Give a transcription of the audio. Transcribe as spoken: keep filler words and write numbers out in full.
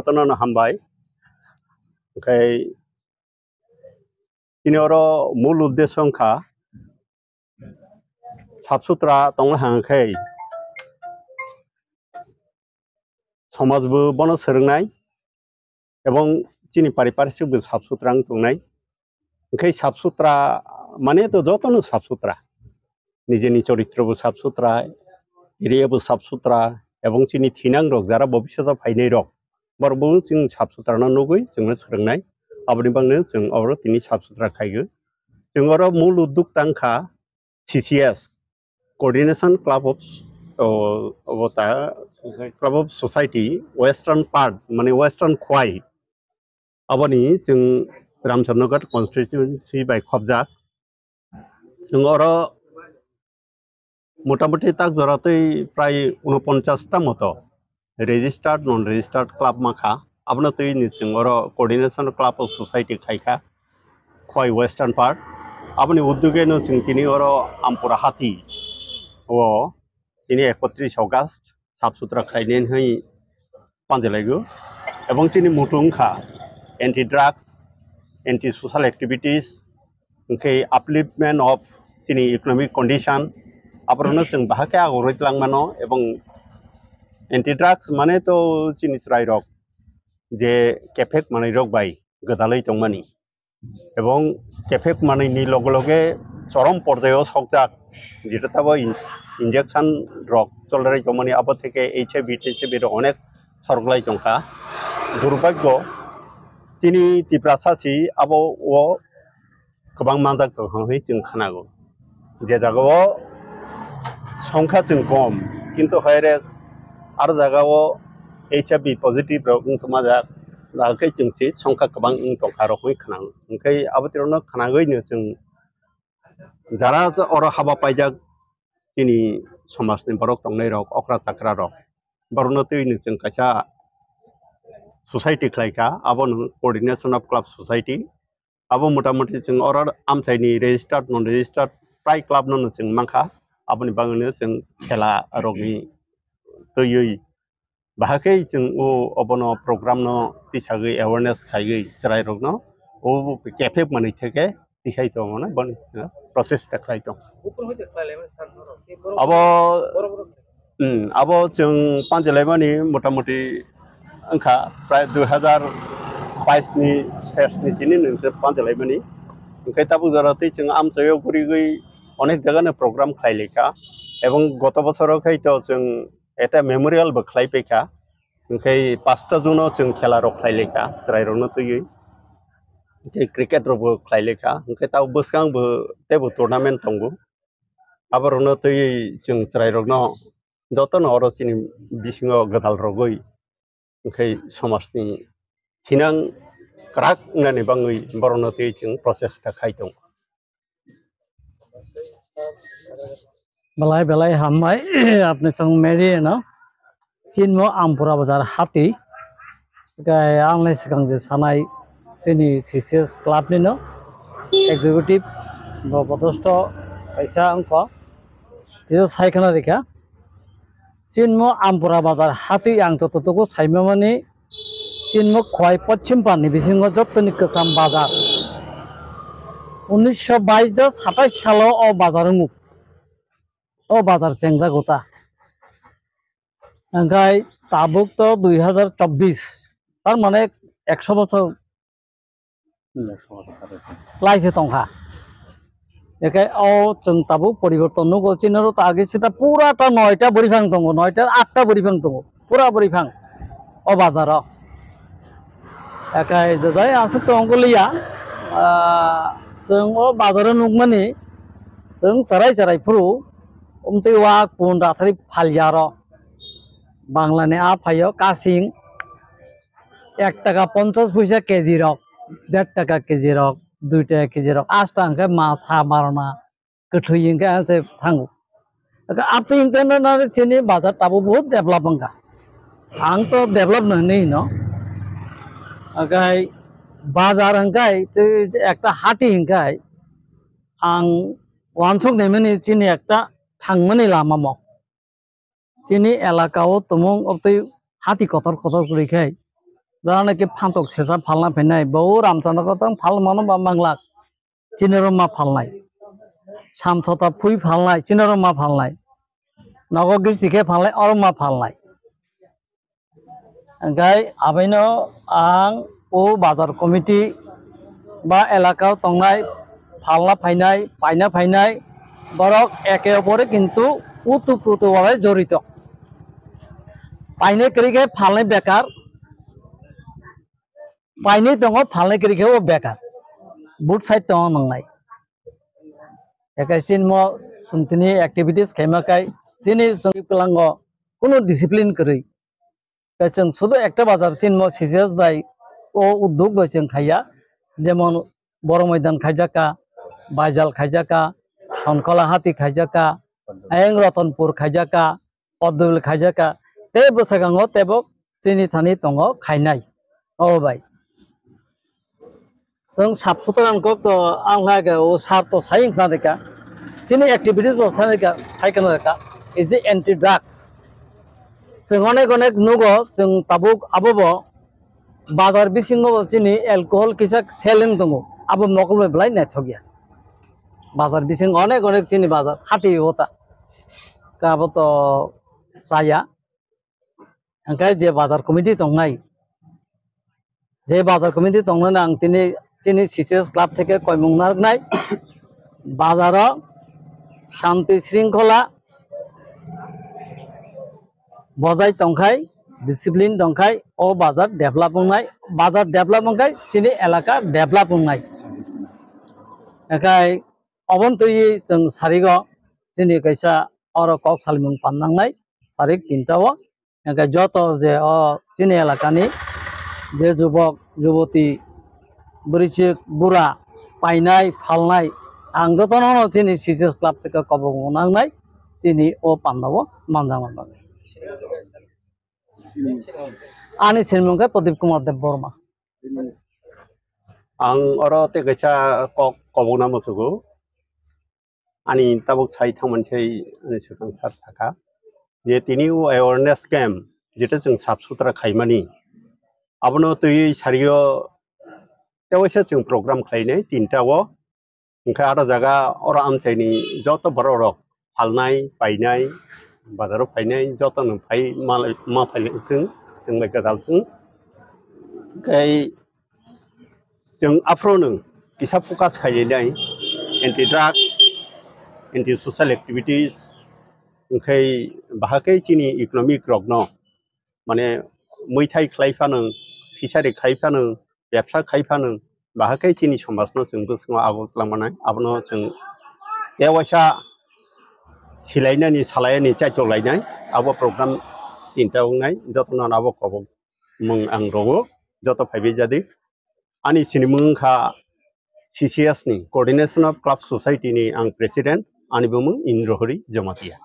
Jotono no hambai. Oke, tini oro mul uddesyo wngkha sap sutra tongna hangkhe somaj bo bono swrwngnai ebong chini pariparsik bo sap sutra wng tongnai. Hingkhe sap sutra mane to jotono sap sutra. Nijeni choritro bo sap sutra, area bo sap sutra, ebong chini thinang rok jara bobishoto phainai rok, borok bo chwng sap sutra no nugwi chwngno swrwngnai. Aboni bagwi chwng oro tini sap sutra khaigo. Chwng oro mul udduk tangkha C C S, Coordination Club of, o, obo ta, Club of Society, Western Part, mane Western Khwai. Aboni chwng Ramchandra Ghat constituency bai khobjak. Chwng oro motamuti tak jora twi prai unoponchas ta moto registered, non registered club mankha. Abono twi ni chwng oro Coordination Club of Society khaikha, Khwai Western Part. Aboni uddogeno chwng tini oro Ampura Hati o tini ekotris August sap sutra khlainai hwnwi panjalaio. Ebong chini mutung wngkha anti drugs, anti social activities, hwnkhe upliftment of chini economic condition, aborokno chwng bahai khe agurwi twlangmano. Ebong anti drugs mane to chini chwrairok je kephek manwirok bai gwdalwi tongmani, ebong kephek manwini loge loge chorom porjaio sokjak, jeto tabo in-, injection rok cholrai tongmani, abo theke H I V, T C V rok onek sorglai tongkha. Durbhagyo, chini Tiprasa si abo o kwbang manjak tong hwnwi chwng khwnago. Je jagao songkha chwng kom, kintu hoire aro jagao H I V positive rok wng tongmajak, jagakhe chwng se songkha kwbang wng tongkha rok hwnwi khwnago. Hwnkhe abo tirokno khwnagwino chwng jara oro haba paijak chini somajni borok tongnai rok, okra chakra rok, borokno twino chwng kaisa society khlaikha, abono Coordination of Club Society. Abo motamuti chwng oro amchaini registered, non registered prai club no chwng mankha. Aboni bagwino chwng khela rokni twiwi bahai khe chwng o obono program no tisagwi awareness khaiwi chwrairokno o kephek manwi theke tisai tongmani boni, eh, prochesta khlai tong. Abo Hmm, abo chwng panjalaimani motamuti wngkha prai dui hazar bais ni ses ni chini nwng se panjalaimani. Hwnkhe tabuk jora tei chwng amchaio gurigwi onek jaga ni program khlai laikha, ebong goto bosoro khai to chwng eta memorial bo khlai paikha. Hwnkhe pasta juno chwng khela rok khlai laikha chwrairokno twiwi, hwnkhe cricket rok bo khlai laikha, hwnkhe tabuk bwskang bo teibo tournament tongo. Aborokno twiwi chwng chwrairokno jotono oro chini bisingo gwdal rogwi, hwnkhe somajni thinang kwrak wngnani bagwi borokno twiwi chwng prochesta khai tongo. Belai belai hambai apni song meri no. Chinmo Ampura Bazar hati. Khe ang le swkang je sanai chini C C S club ni no executive bo bodosto kaisa wngkha. Kisa sai khna rikha. Chinmo Ampura Bazar hati ang joto tuku saimamani chinmo Khwai Pochim Parni bisingo jottoni kwcham bazar. Unisho bais do satais salo o bazar wngo. O bazar chengjago ta. Hwnkhe tabuk to dui hazar chobbish, tar mane ekso bochor lai se tongkha. Ekai o chwng tabuk poriborton nugo, chini oro to age sita pura ta noita bwrwi phang tongo, noita atta bwrwi phang tongo, pura bwrwi phang o bazaro. Ekai jajai aswk tongo liya, ah, chwng o bazaro nukmani, chwng chwrai chwrai phuru, umtwi wak pun rathari phalya aro. Bangla ni a phaio kasing, ek taka ponchas poisa K G rok, der taka K G rok, dui taka K G rok, asto hwnkhe ma sa marona, kwthwi hwnkhe ang se thango. Aka aptwi hwnkhe no, no, chini bazar tabuk bahut develop wngkha. Ang to develop no hinwi hino. Akai bazar hwnkhe tei ekta hati hwnkhe ang uansuk naimani chini ekta thangmani lama mo. Chini elaka o tumung obtwi hati kotor kotor kwrwi khai Jara naki phantok sesa phalna phainai, bo Ramchandra kotang phal mano ba manglak, chini oro ma phalnai. Samsota phui phalnai, chini oro ma phalnai. Nogo gisti khe phalnai, oro ma phalnai. Hingkhai abaino ang o bazar committee ba elaka o tongnai phalna phainai, paina phainai, borok eke opore kintu utu prutu walai jorito. Painai kwrwi khe phalnai bekar, painai tongo phalnai kwrwi khe o bekar. Both side tongo nwngnai. Ekai chini mo suntini activities khaima kai chini chwng kwlango kunu discipline kwrwi. Tei chwng sudu ekta bazar chinmo C C S bai o uddog bai chwng khaiya, jemon Boro Moidan khaijakka, Baijal khaijakka, Sonkola Hati khaijakka, ayang Ratanpur khaijakka, Poddobil khaijakka, tei bwskango teibo chini thani tongo khainai. O bai. Chwng sap sutra ang kok to ang lai ka o sar to sai wngkha de ka. Chini activities bo sai ka, sai ka na ka. Is anti drugs. Chwng onek onek nugo, chwng tabuk abo bo bazar bisingo bo chini alcohol kisa selling tongo. Abo mokol bai belai naithok ya. Bazar bising onek onek chini bazar hati ota. Ka abo to saya. Hingkhe je bazar committee tongnai, je bazar committee tongnai ang tini chini C C S club theke koimung narwknai, bazaro shanti shringkhola bojai tongkhai, discipline tongkhai, o bazar develop wngnai, bazar develop wngkhai chini elaka develop wngnai. Hingkhe oboni twi chwng sarigo chini kaisa oro kok salimung pan nangnai sarik tinta o. Hingkhe joto je o chini elakani je jubok, juboti, bwrwichwk, bura painai, phalnai, ang jotono chini C C S club theke kobok nangnai chini o pandao manjakna bagwi. Ani sinimung khe Pradip Kumar Deb Borma. Ang oro tei kaisa kok kobokna muchugo. Ani tabuk sai thangmani sai ani swkang sar saka je tini o awareness camp jeto chwng sap sutra khaimani abono twiwi sario tewaisa chwng program khlainai tinta o. Hingkhe aro jaga oro amchaini joto borok rok phalnai, painai, bazaro phainai joto no phai ma, ma phainai wngthung, chwng bai kwtal thung. Hingkhe chwng aphuru no kisa focus khailainai anti drug, anti social activities, hingkhe bahai khe chini economic rokno mane muithai khlai phano, fishery khai phano, bebsa khai phano, bahai khe chini somajno chwng bwskango abo twlang manai, abono chwng tewaisa silainani, salainani, chaitolainai, abo program tinta wngnai, jotono abo kobok mung ang rogo, joto phaibai jadi. Ani sinimung wngkha C C S ni, Coordination of Club Society ni ang president, ani bumung Indrohori Jamatia.